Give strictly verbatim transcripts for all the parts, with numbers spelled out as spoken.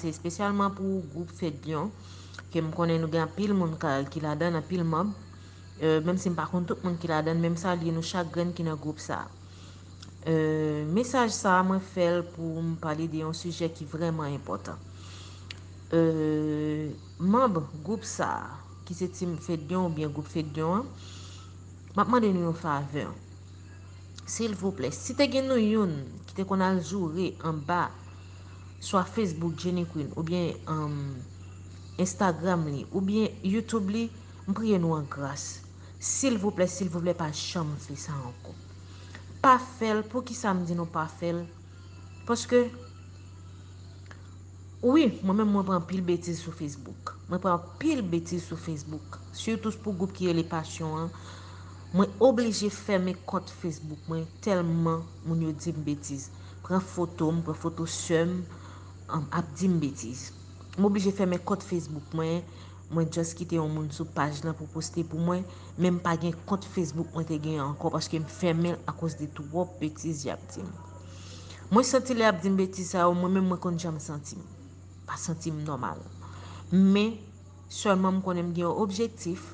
se espesyalman pou gwoup Fedyon, ke m konnen nou gen anpil moun ka, ki ladan, anpil manb. Euh, menm si m pa konn tout moun ki ladan, men m salye nou chak grenn ki nan gwoup sa. Euh, mesaj sa, mwen fè l pou m pale de yon sijè ki vrèman enpòtan. Euh, manb gwoup sa, ki se Team Fedyon oubyen gwoup Fedyon an, m ap mande nou yon favè. Silvouplè, si te gen nou youn ki te konn al joure anba swa Facebook Jenny Queen oubyen, um, Instagram li oubyen YouTube li, m priye nou an gras. Silvouplè, silvouplè, pa janm fè sa ankò. Pa fè l. Poukisa m di nou pa fè l? Paske, wi, mwen menm mwen pran anpil betiz sou Facebook. Mwen pran anpil betiz sou Facebook. Sitou pou gwoup ki rele Pasyon an. Mwen oblije fèmen kont Facebook mwen tèlman moun yo di m betiz. Pran foto m, pran foto sè m, um, ap di m betiz. M oblije fèmen kont Facebook mwen. Mwen just kite yon moun sou paj lan pou poste pou mwen, men m pa gen kont Facebook mwen te gen ankò paske m fèmen l akoz de twòp betiz y ap di m. Mwen santi lè y ap di m betiz sa yo, mwen menm mwen konn jan m santi m. Pa santi m nòmal. Men, sèlman m konnen m gen yon objektif,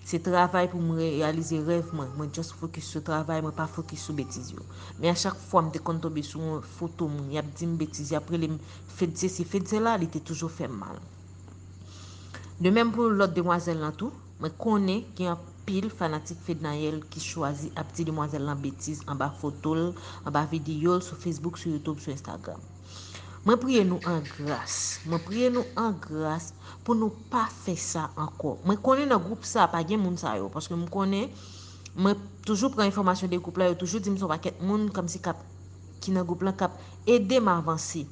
se travay pou m reyalize rèv mwen. Mwen just fokis sou travay, mwen pa fokis sou betiz yo. Men a chak fwa m te konn tonbe sou yon foto moun, y ap di m betiz, y ap rele m Fed sesi, Fed sela, li te toujou fè m mal. De menm pou lòt demwazèl lan tou, mwen konnen gen anpil fanatik Fednaelle ki chwazi ap di demwazèl lan betiz anba foto l, anba videyo l, sou Facebook, sou YouTube, sou Instagram. Mwen priye nou an gras. Mwen priye nou an gras pou nou pa fè sa ankò. Mwen konnen nan gwoup sa pa gen moun sa yo, paske m konnen mwen toujou pran enfòmasyon de gwoup la, yo toujou di m se yon pakèt moun kòmsi k ap, ki nan gwoup lan k ap ede m avanse,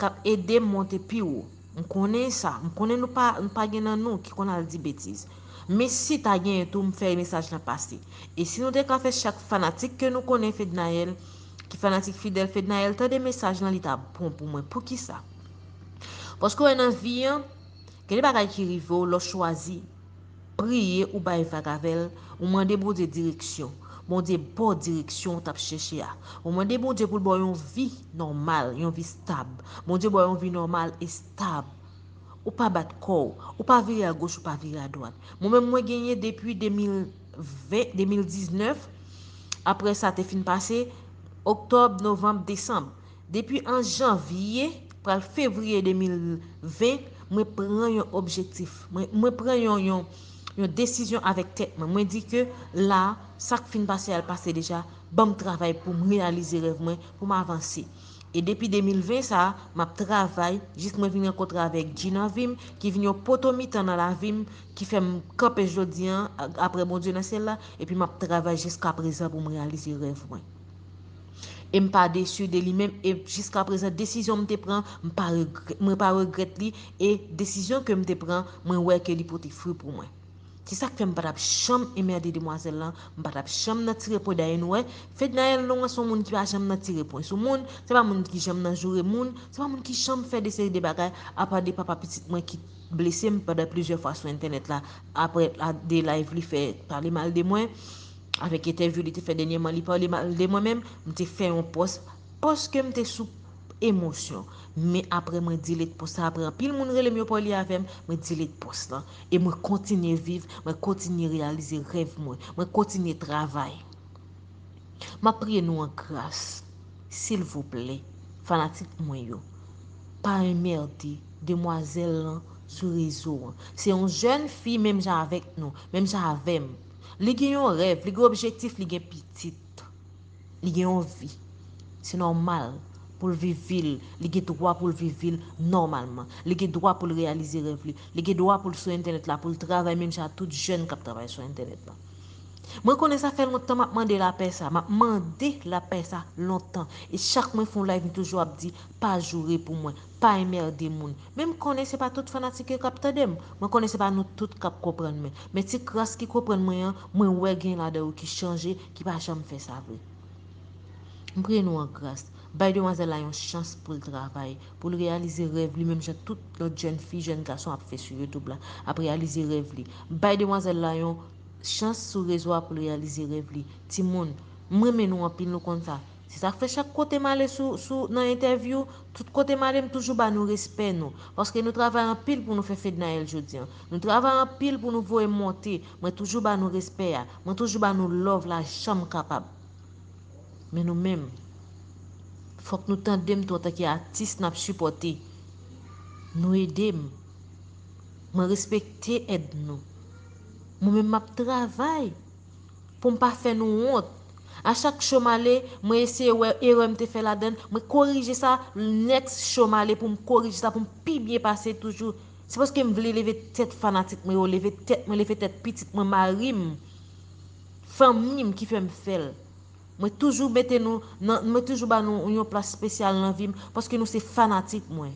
k ap ede m monte pi wo. M konnen sa. M konnen nou pa, nou pa gen nan nou ki konn al di betiz. Men si ta genyen tou, m fè mesaj lan pase. E si nou te ka fè chak fanatik ke nou konnen Fednaelle, ki fanatik fidèl Fednaelle, tande mesaj lan, li ta bon pou mwen. Poukisa? Paske w wè nan vi an, gen de bagay ki rive w lè w chwazi priye, ou bay vag avè l, ou mande Bondye direksyon. Bondye ba w direksyon ou t ap chèche a. Ou mande Bondye pou l ba w yon vi nòmal, yon vi stab. Bondye ba w yon vi nòmal e stab. Ou pa bat kò w, ou pa vire agoch, ou pa vire adwat. Mwen menm, mwen genyen depi de mil ven, de mil diznèf. Apre sa te fin pase, oktòb, novanm, desanm. Depi an janvye, pral fevriye de mil ven, mwen pran yon objektif. Mwen, mwen pran yon, yon, yon desizyon avèk tèt mwen. Mwen di ke la, sa k fin pase a, l pase deja, ban m travay pou m reyalize rèv mwen, pou m avanse. E depi de mil ven sa a, m ap travay jis mwen vin rankontre avèk Dji nan vi m, ki vin yon poto mitan nan lavi m, ki fè m kanpe jodi an, a-, apre Bondye nan syèl la, epi m ap travay jiskaprezan pou m reyalize rèv mwen. E m pa desi de li menm, e jiskaprezan, desizyon m te pran, m pa regrè-, mwen pa regrèt li, e desizyon ke m te pran, mwen wè ke li pote fwi pou mwen. Se sa k fè m pa t ap janm enmède demwazèl lan, m pa t ap janm nan tire pwen. Dayè nou wè, Fednaelle Laurent se yon moun ki pa janm nan tire pwen sou moun, se pa moun ki janm nan joure moun, se pa moun ki janm fè de seri de bagay, apa de papa pitit mwen ki blese m pandan plizyè fwa sou entènèt la, apre la, de live li fè pale mal de mwen, avèk entèvyou li te fè dènyèman, li pale mal de mwen menm, m te fè yon pòs, paske m te sou emosyon. Men apre mwen delete pòs la, apre anpil moun rele m, yo pale avè m, mwen delete pòs lan. E mwen kontinye viv, mwen kontinye reyalize rèv mwen, mwen kontinye travay. M ap priye nou an gras, silvouplè, fanatik mwen yo, pa enmède demwazèl lan sou rezo an. Se yon jèn fi menm jan avèk nou, menm jan avè m. Li gen yon rèv, li gen objektif, li gen pitit. Li gen yon vi. Se nòmal pou l viv vi l. Li gen dwa pou l viv vi l nòmalman. Li gen dwa pou l reyalize rèv li. Li gen dwa pou l sou entènèt la, pou l travay menm jan ak tout jèn k ap travay sou entènèt la. Mwen konnen sa fè lontan m ap mande lapè sa. M ap mande lapè sa lontan. E chak mwen fè yon live, m toujou ap di, pa joure pou mwen, pa enmède moun. Men m konnen se pa tout fanatik yo k ap tande m. Mwen konnen se pa nou tout k ap konprann mwen. Men ti kras ki konprann mwen an, mwen wè gen ladan yo ki chanje, ki pa janm fè sa vre. M priye nou an gras. Bay demwazèl la yon chans pou l travay, pou l reyalize rèv li, menm jan tout lòt jèn fi, jèn gason ap fè sou YouTube la, ap reyalize rèv li. Bay demwazèl la yon chans sou rezo a pou l reyalize rèv li. Timoun, m renmen nou anpil, nou konn sa. Se sa k fè chak kote m ale sou, sou, nan entèvyou, tout kote m ale, m toujou ba nou respè nou. Paske nou travay anpil pou nou fè Fednaelle jodi a. Nou travay anpil pou nou voye monte. Mwen toujou ba nou respè a. Mwen toujou ba nou love la jan m kapab. Men nou menm, fòk nou tande m tou antanke atis n ap sipòte. Nou ede m. Mwen respekte èd nou. Mwen menm m ap travay pou m pa fè nou wont. A chak show m ale, mwen eseye wè erè m te fè ladan l, mwen korije sa, next show m ale pou m korije sa, pou m pi byen pase toujou. Se paske m vle leve tèt fanatik mwen yo, leve tèt mwen, leve tèt pitit mwen, mari m, fanmi m ki fè m fè l. Mwen toujou mete nou nan, mwen toujou ba nou yon plas espesyal nan vi m, paske nou se fanatik mwen.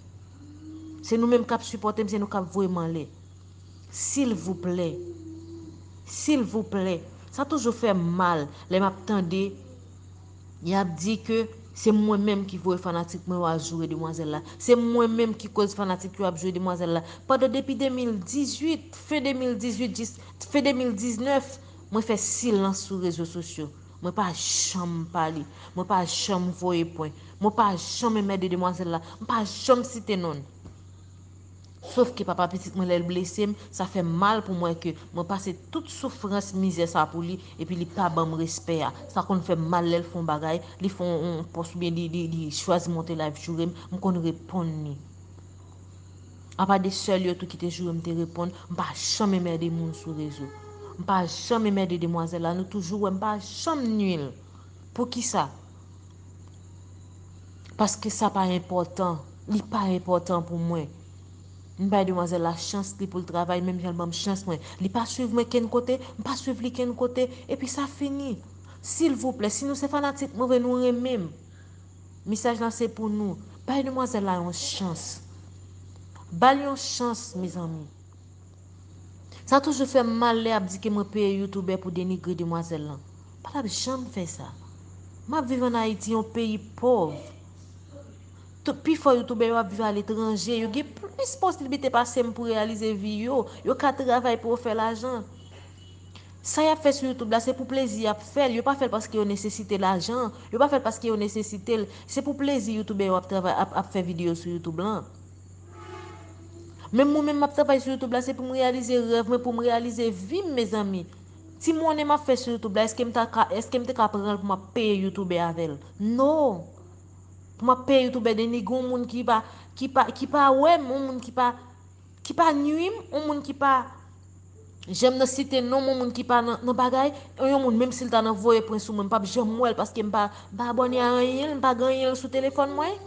Se nou menm k ap sipòte m, se nou k ap voye m anlè. Silvouplè. Silvouplè. Sa toujou fè m mal lè m ap tande y ap di ke se mwen menm ki voye fanatik mwen yo al joure demwazèl la. Se mwen menm ki koz fanatik yo ap joure demwazèl la. Pandan depi de mil dizuit, fen de mil dizuit jis fen de mil diznèf, mwen fè silans sou rezo sosyo. Mwen pa janm pale. Mwen pa janm voye pwen. Mwen pa janm enmède demwazèl la. Mwen pa janm site non l. Sof ke papa pitit mwen, lè l blese m, sa fè m mal pou m wè ke mwen pase tout soufrans, mizè sa pou li, epi li pa ban m respè a. Sa konn fè m mal lè l fè yon bagay, li fè yon, yon pòs oubyen li, li, li chwazi monte live joure m, m konn reponn li. Apa de sèl yo tou ki te joure m te reponn, m pa janm enmède moun sou rezo. M pa janm enmède demwazèl la, nou toujou wè m pa janm nui l. Poukisa? Paske sa pa enpòtan. Li pa enpòtan pou mwen. M bay demwazèl la chans li pou l travay menm jan l ban m chans mwen. Li pa swiv mwen kenn kote, m pa swiv li kenn kote, epi sa fini. Silvouplè, si nou se fanatik mwen vre, nou renmen m, mesaj la se pou nou. Bay demwazèl la yon chans. Ba l yon chans, mezanmi. Sa toujou fè m mal lè y ap di ke mwen peye youtubè pou denigre demwazèl lan. Pa t ap janm fè sa. M ap viv ann Ayiti, yon peyi pòv. Tout, pifò youtubè yo ap viv aletranje. Yo gen plis posiblite pase m pou reyalize vi yo. Yo ka travay pou yo fè lajan. Sa y ap fè sou YouTube la, se pou plezi y ap fè l. Yo pa fè l paske yo nesesite lajan. Yo pa fè l paske yo nesesite l. Se pou plezi youtubè yo ap travay, ap, ap fè videyo sou YouTube lan. Men mwen menm m ap travay sou YouTube la, se pou m reyalize rèv mwen, pou m reyalize vi m, mezanmi. Ti monnen m ap fè sou YouTube la, èske m ta ka, èske m te ka pran l pou m ap peye youtubè avè l? No! Pou m ap peye youtubè denigre yon moun ki pa, ki pa, ki pa wè m, yon moun ki pa, ki pa nui m, yon moun ki pa, jan m nan site non m, yon moun ki pa nan, nan bagay, yon moun menm si l ta nan voye pwen sou mwen, m p ap janm wè l paske m pa, m pa abòne a anyen l, m pa gen anyen l sou telefòn mwen.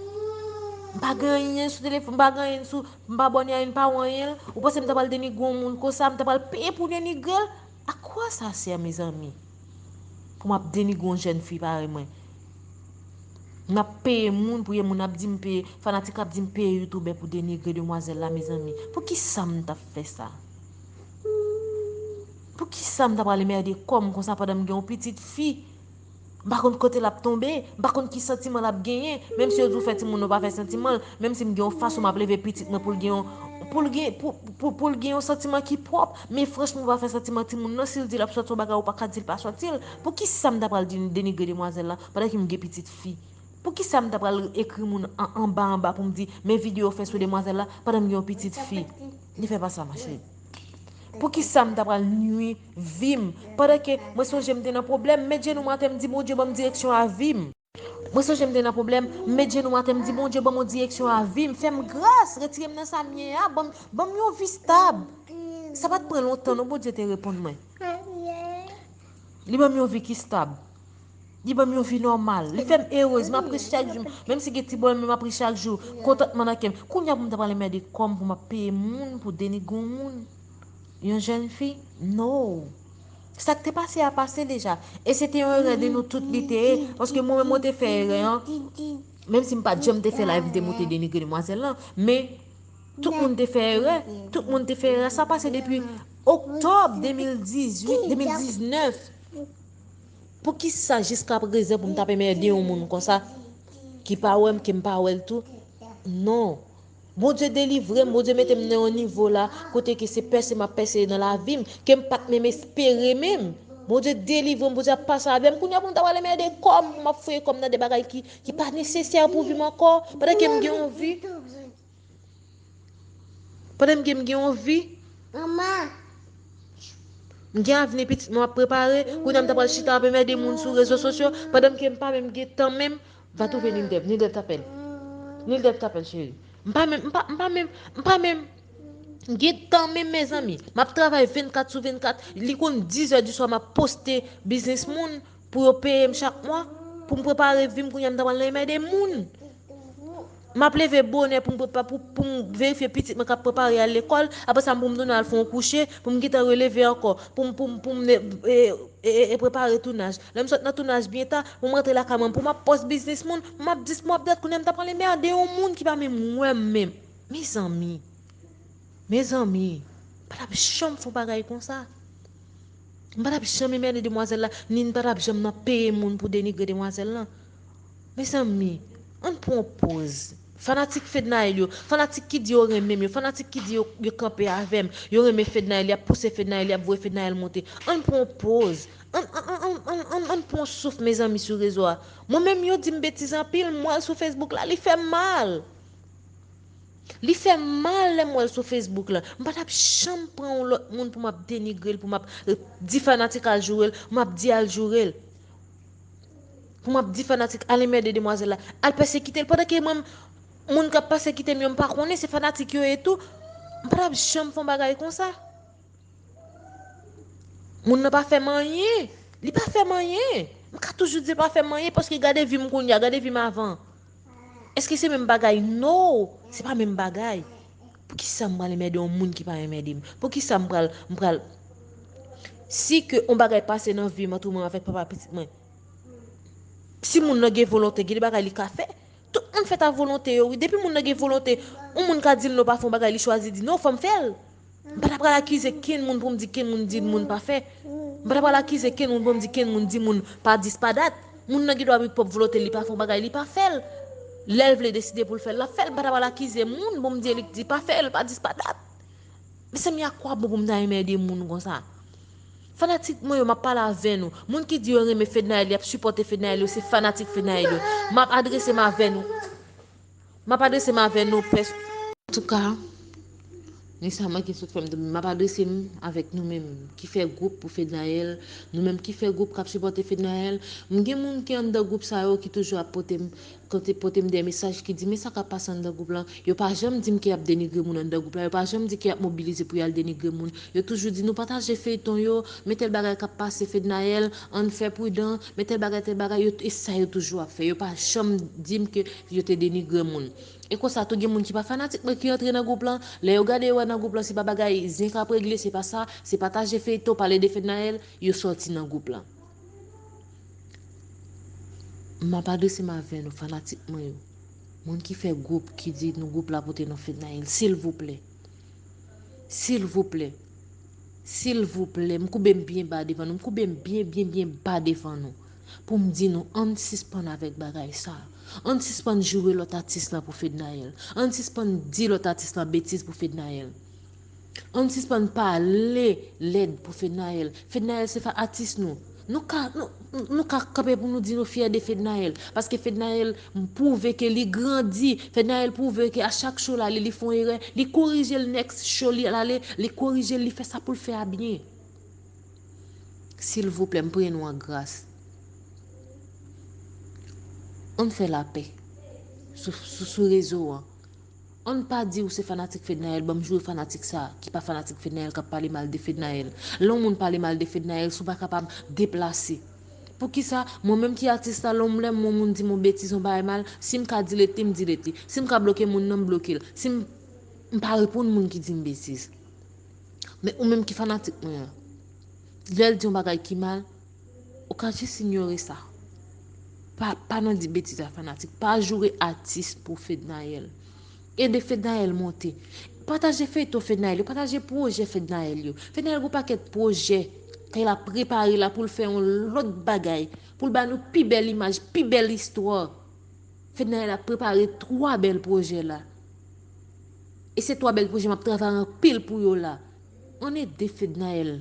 M pa gen anyen sou telefòn, m pa gen anyen sou, m pa abòne a anyen, m pa wè anyen l. Ou panse m ta pral denigre yon moun konsa, m ta pral peye pou denigre l? A quoi ça sert, mezanmi? Pou m ap denigre yon jèn fi parèy mwen. M ap peye moun pou yon moun ap di m peye, fanatik ap di m peye youtubè pou denigre demwazèl la, mezanmi. Poukisa m t ap fè sa? Poukisa m ta pral enmède kò m konsa pandan m gen yon pitit fi? M pa konn kote l ap tonbe, m pa konn ki santiman l ap genyen. Menm si yo di w fè timoun ou pa fè santiman l, menm si m gen yon fason m ap leve pitit mwen pou l gen yon, pou l gen, pou, pou, pou l gen yon santiman ki pwòp, men franchman ou pa fè santiman timoun nan, si l di l ap sòti yon bagay ou pa ka di l pa sòti l. Poukisa m ta pral di, denigre demwazèl la pandan ke m gen pitit fi? Poukisa m ta pral ekri moun an, anba anba pou m di men videyo w fè sou demwazèl la pandan m gen yon pitit fi? Ne fais pas ça, ma chérie. Poukisa m ta pral nui vi m? Pandan ke mwen sonje m te nan pwoblèm, m met jenou m atè, m di Bondye ban m direksyon a vi m. Mwen sonje m te nan pwoblèm, m met jenou m atè, m di Bondye ban m yon direksyon a vi m, fè m gras, retire m nan sa m ye a, ban m, ban m yon vi stab. Sa pa t pran lontan non Bondye te reponn mwen. Li ban m yon vi ki stab. Li ban m yon vi nòmal. Li fè m erez. M ap ri chak jou. Menm si gen ti pwoblèm, men m ap ri chak jou. Kontantman nan kè m. Kounye a pou m ta pral enmède kò m pou m ap peye moun pou denigre yon moun. Yon jèn fi? No. Sa k te pase a pase deja. E se te yon erè de nou tout li te ye. Paske mwen menm mwen te fè erè an. Menm si m pa t janm te fè live, m te monte denigre demwazèl lan. Men tout moun te fè erè. Tout moun te fè erè. Sa pase depi oktòb de mil dizuit, de mil diznèf. Poukisa jiska prezan pou m t ap enmède yon moun konsa ki pa wè m, ke m pa wè l tou? Non. Bondye delivre m, Bondye mete m nan yon nivo la kote ke se pèse m ap pèse nan lavi m, ke m pa t menm espere menm. Bondye delivre m, Bondye ap pase avè m. Kounye a pou m ta pral enmède kò m, pou m ap foye kò m nan de bagay ki, ki pa nesesè pou vi m ankò. Pandan ke m gen yon vi. Pandan m gen, m gen yon vi. M gen avni pitit mwen ap prepare. Kounye a m ta pral chita ap enmède moun sou rezo sosyo. Pandan m ke m pa menm gen tan menm. Va twouve Nildev, Nildev t apèl. Nildev t apèl, cheri. M pa menm, m pa, m pa menm, m pa menm gen tan menm, mezanmi. M ap travay vennkat sou vennkat. Li konn diz è di swa m ap poste biznis moun pou yo peye m chak mwa. Pou m prepare vi m, kounye a m ta pral nan enmède moun. M ap leve bonè pou m prepa-, pou, pou m verifye pitit mwen k ap prepare al lekòl. Apre sa, pou m tounen al fè yon kouche, pou m gentan releve ankò. Pou m, pou m, pou m ne-, e, e, e, e prepare tounaj. Lè m sot nan tounaj byen ta, pou m rantre lakay mwen, pou m ap pòs biznis moun, m ap dis, m ap dat, kounye a m ta pral enmède yon moun ki pa menm wè m menm. Mezanmi, mezanmi, m pa t ap janm fè yon bagay konsa. M pa t ap janm enmède demwazèl la, ni m pa t ap janm nan peye moun pou denigre demwazèl lan. Mezanmi, ann pran yon pòz. Fanatik Fednaelle yo, fanatik ki di yo renmen m yo, fanatik ki di yo, yo kanpe avè m, yo renmen Fednaelle, y ap pouse Fednaelle, y ap voye Fednaelle monte. Ann pran yon pòz. Ann, ann, ann pran yon souf, mezanmi, sou rezo a. Mwen menm, yo di m betiz anpil, m wè l sou Facebook la, li fè m mal. Li fè m mal lè m wè l sou Facebook la. M pa t ap janm pran yon lòt moun pou m ap denigre l, pou m ap, eh, di fanatik al joure l, m ap di al joure l. Pou m ap di fanatik al enmède demwazèl la, al pèsekite l. Pandan ke mwen, moun k ap pèsekite m yo, m pa konnen, se fanatik yo ye tou. M pa t ap janm fè yon bagay konsa. Moun nan pa fè m anyen. Li pa fè m anyen. M ka toujou di l pa fè m anyen paske gade vi m kounye a, gade vi m avan. Èske se menm bagay? No, se pa menm bagay. Poukisa m pral enmède yon moun ki pa enmède m? Poukisa m pral, m pral, si ke yon bagay pase nan vi m, antouman avèk papa pitit mwen, si moun nan gen volonte, gen de bagay li ka fè. Tout moun fèt a volonte yo, wi. Depi moun nan gen volonte, yon moun ka di l non, pa fè yon bagay, li chwazi di non, fò m fè l. M pa ta pral akize kenn moun pou m di kenn moun di moun pa fè. M pa ta pral akize kenn moun pou m di kenn moun di moun pa dis pa dat. Moun nan gen dwa gen pwòp volonte, li pa fè yon bagay, li pa fè l. Lè l vle deside pou l fè l, l ap fè l. M pa ta pral akize moun pou m di li di pa fè l, pa dis pa dat. Mezanmi, a kwa bon pou m ta enmède moun konsa? Fanatik mwen yo, m ap pale avè nou. Moun ki di yo renmen Fednaelle, y ap sipòte Fednaelle yo, se fanatik Fednaelle yo. M ap adrese m avè nou. M ap adrese m avè nou pès-, antouka, ni sa manke sot fè m tonbe. M ap adrese m avèk nou menm ki fè gwoup pou Fednaelle, nou menm ki fè gwoup k ap sipòte Fednaelle. M gen moun ki anndan gwoup sa yo ki toujou ap pote m Kote pote m de mesaj ki di, men sa k ap pase anndan gwoup lan. Yo pa janm di m ke y ap denigre moun anndan gwoup la. Yo pa janm di ke y ap mobilize pou y al denigre moun. Yo toujou di, nou pataje feyton yo, men tèl bagay k ap pase Fednaelle, ann fè pridan, men tèl bagay, tèl bagay, yo, e sa yo toujou ap fè. Yo pa janm di m ke yo te denigre moun. E konsa tou, gen moun ki pa fanatik mwen ki rantre nan gwoup lan. Lè yo gade yo wè nan gwoup lan, se pa bagay zen k ap regle, se pa sa, se pataje feyton, pale de Fednaelle, yo sòti nan gwoup lan. M ap adrese m avè nou, fanatik mwen yo. Moun ki fè gwoup, ki di nou gwoup la pote non Fednaelle, silvouplè. Silvouplè. Silvouplè. M koube m byen ba devan nou. M koube m byen, byen, byen ba devan nou. Pou m di nou, ann sispann avèk bagay sa. Ann sispann joure lòt atis lan pou Fednaelle. Ann sispann di lòt atis lan betiz pou Fednaelle. Ann sispann pale lèd pou Fednaelle. Fednaelle se fa-, atis nou. Nou ka, nou, nou ka kanpe pou nou di nou fyè de Fednaelle. Paske Fednaelle pwouve ke li grandi. Fednaelle pwouve ke a chak show l ale, li fè yon erè. Li korije l next show li al ale. Li korije l, li fè sa pou l fè a byen. Silvouplè, m priye nou an gras. Ann fè lapè sou, sou, sou rezo an. Ann pa di ou se fanatik Fednaelle, ban m joure fanatik sa a, ki pa fanatik Fednaelle, k ap pale mal de Fednaelle. Lè yon moun pale mal de Fednaelle, si w pa kapab deplase. Poukisa, mwen menm ki atis la, lè yon moun, lè yon moun di m yon betiz, yon bagay mal, si m ka di l rete, m di l rete. Si m ka bloke moun nan, m bloke l. Si m, m pa reponn moun ki di m betiz. Men ou menm ki fanatik mwen an, lè l di yon bagay ki mal, ou ka jis inyore sa. Pa, pa nan di betiz a fanatik. Pa joure atis pou Fednaelle. Ede Fednaelle monte. Pataje feyton Fednaelle yo, pataje pwojè Fednaelle yo. Fednaelle gen yon pakèt pwojè ke l ap prepare la pou l fè yon lòt bagay, pou l ba nou pi bèl imaj, pi bèl istwa. Fednaelle ap prepare twa bèl pwojè la. E se twa bèl pwojè m ap travay anpil pou yo la. Ann ede Fednaelle.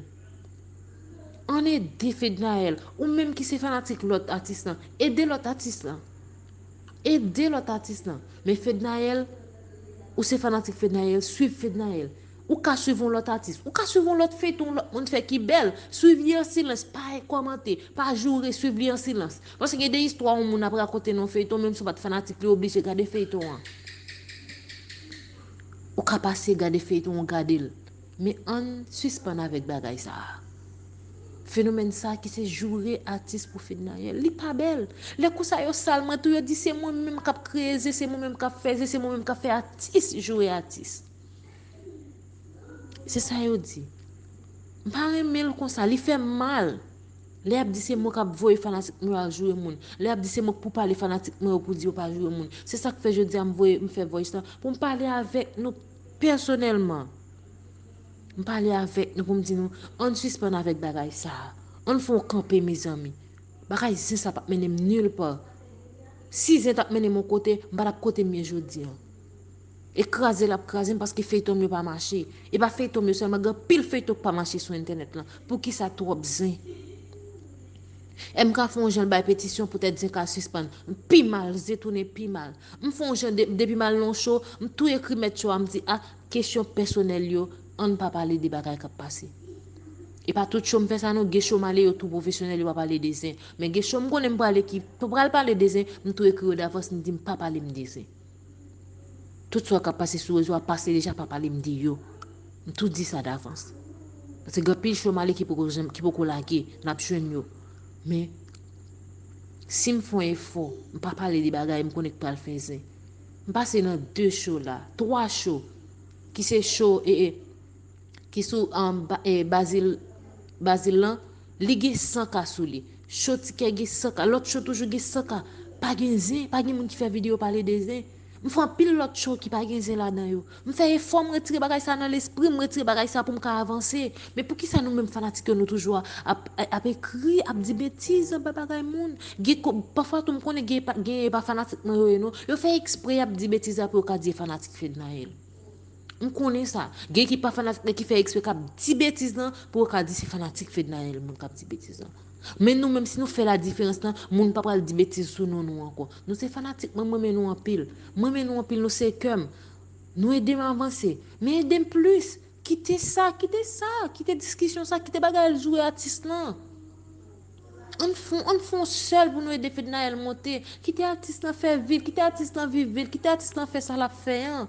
Ann ede Fednaelle. Ou menm ki se fanatik lòt atis lan, ede lòt atis lan. Ede lòt atis lan. Men Fednaelle, ou se fanatik Fednaelle, swiv Fednaelle. Ou ka swiv yon lòt atis, ou ka swiv yon lòt feyton yon lòt moun fè ki bèl. Swiv li an silans, pa kòmante, pa joure, swiv li an silans. Paske gen de istwa yon moun ap rakonte nan feyton, menm si w pa t fanatik li, w oblije gade feyton an. Ou ka pase gade feyton an, gade l. Men ann sispann avèk bagay sa a. Fenomèn sa a ki se joure atis pou Fednaelle, li pa bèl. Lè konsa yo sal mwen tou, yo di se mwen menm k ap kreye zen, se mwen menm k ap fè zen, se mwen menm k ap fè atis joure atis. Se sa yo di. M pa renmen l konsa, li fè m mal. Lè y ap di se mwen k ap voye fanatik mwen yo al joure moun. Lè y ap di se mwen k pou pale fanatik mwen yo pou di yo pa joure moun. Se sa k fè jodi a m voye, m fè voice la pou m pale avèk nou pèsonèlman. M pale avèk nou pou m di nou, ann sispann avèk bagay sa a. Ann fè yon kanpe, mezanmi. Bagay zen sa p ap mennen m nil pa. Si zen t ap mennen m yon kote, m pa t ap kote m ye jodi a. E kraze l ap kraze m paske feyton m yo pa mache. E pa feyton m yo sèlman, gen anpil feyton k pa mache sou entènèt lan. Poukisa twòp zen? M ka fè yon jan bay petisyon poutèt zen ka sispann. Pi mal, zen tounen pi mal. M fè yon jan de, depi m al nan yon show, m tou ekri mèt show a, m di, a, kesyon pèsonèl yo, ann pa pale de bagay k ap pase. E pa tout show m fè sa non, gen show m ale yo tou pwofesyonèl, yo pa pale de zen. Men gen show m konnen m prale ki pral pale de zen, m tou ekri yo davans, m di m pa pale m de zen. Tout sa k ap pase sou rezo a pase deja, pa pale m de yo. M tou di sa davans. Paske gen anpil show m ale ki poko janm, ki poko lage, n ap jwenn yo. Men, si m fè yon efò, m pa pale de bagay m konnen k pral fè zen. M pase nan de show la, twa show, ki se show, e, e, ki sou, um, ba, e, Bazil, Bazil lan, li gen san K sou li. Show Tikè gen san K, lòt show toujou gen san K. Pa gen zen, pa gen moun ki fè videyo pale de zen. M fè anpil lòt show ki pa gen zen ladan yo. M fè efò, m retire bagay sa nan lespri m, m retire bagay sa pou m ka avanse. Men poukisa nou menm fanatik yo, nou toujou ap, ap, ap ekri, ap di betiz anba bagay moun? Gen ko-, pafwa tou m konnen gen pa, gen pa fanatik mwen yo ye non. Yo fè eksprè y ap di betiz la pou yo ka di e fanatik Fednaelle. M konnen sa. Gen ki pa fanatik men ki fè eksprè k ap di betiz lan pou yo ka di se fanatik Fednaelle moun k ap di betiz lan. Men nou menm si nou fè ladiferans lan, moun pa pral di betiz sou non nou ankò. Nou se fanatik mwen, m renmen nou anpil. M renmen nou anpil, nou se kè m. Nou ede m avanse. Men ede m plis. Kite sa, kite sa, kite diskisyon sa, kite bagay al joure atis lan. Ann fon, ann fon sèl pou nou ede Fednaelle monte. Kite atis lan fè vi l, kite atis lan viv vi l, kite atis lan fè sa l ap fè an.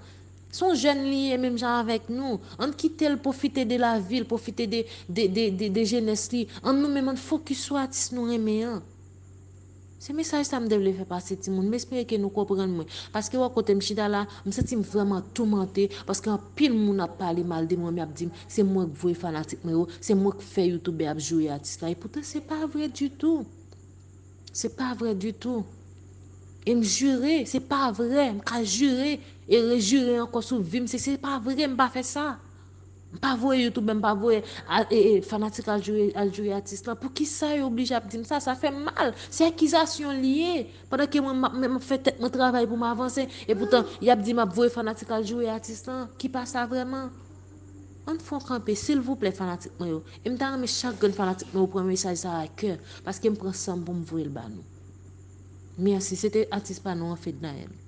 Se yon jèn li ye menm jan avèk nou. Ann kite l pwofite de lavi l, pwofite de, de, de, de, de jenès li. Ann nou menm, ann fokis sou atis nou renmen an. Se mesaj sa m te vle fè pase timoun. M espere ke nou konprann mwen. Paske wè kote m chita la, m santi m vrèman toumante. Paske anpil moun ap pale mal de mwen, men ap di m, se mwen k voye fanatik mwen yo, se mwen k fè youtube ap joure atis la. E poutan, se pa vre ditou. Se pa vre ditou. E m jire, se pa vre. M ka jire e rejire ankò sou vi m. Se, se pa vre, m pa fè sa. M pa voye youtube, m pa voye a, e, e, fanatik al joure, al joure atis lan. Poukisa yo oblije ap di m sa? Sa fè m mal. Se akizasyon li ye. Pandan ke mwen, m ap, m ap fè tèt mwen travay pou m avanse. E poutan, y ap di m ap voye fanatik al joure atis lan. Ki pa sa vrèman? Ann fè yon kanpe, silvouplè, fanatik mwen yo. E m ta renmen chak grenn fanatik mwen yo pran mesaj sa a kè. Paske m pran san m pou m voye l ba nou. Mèsi. Se te atis pa nou an, Fednaelle.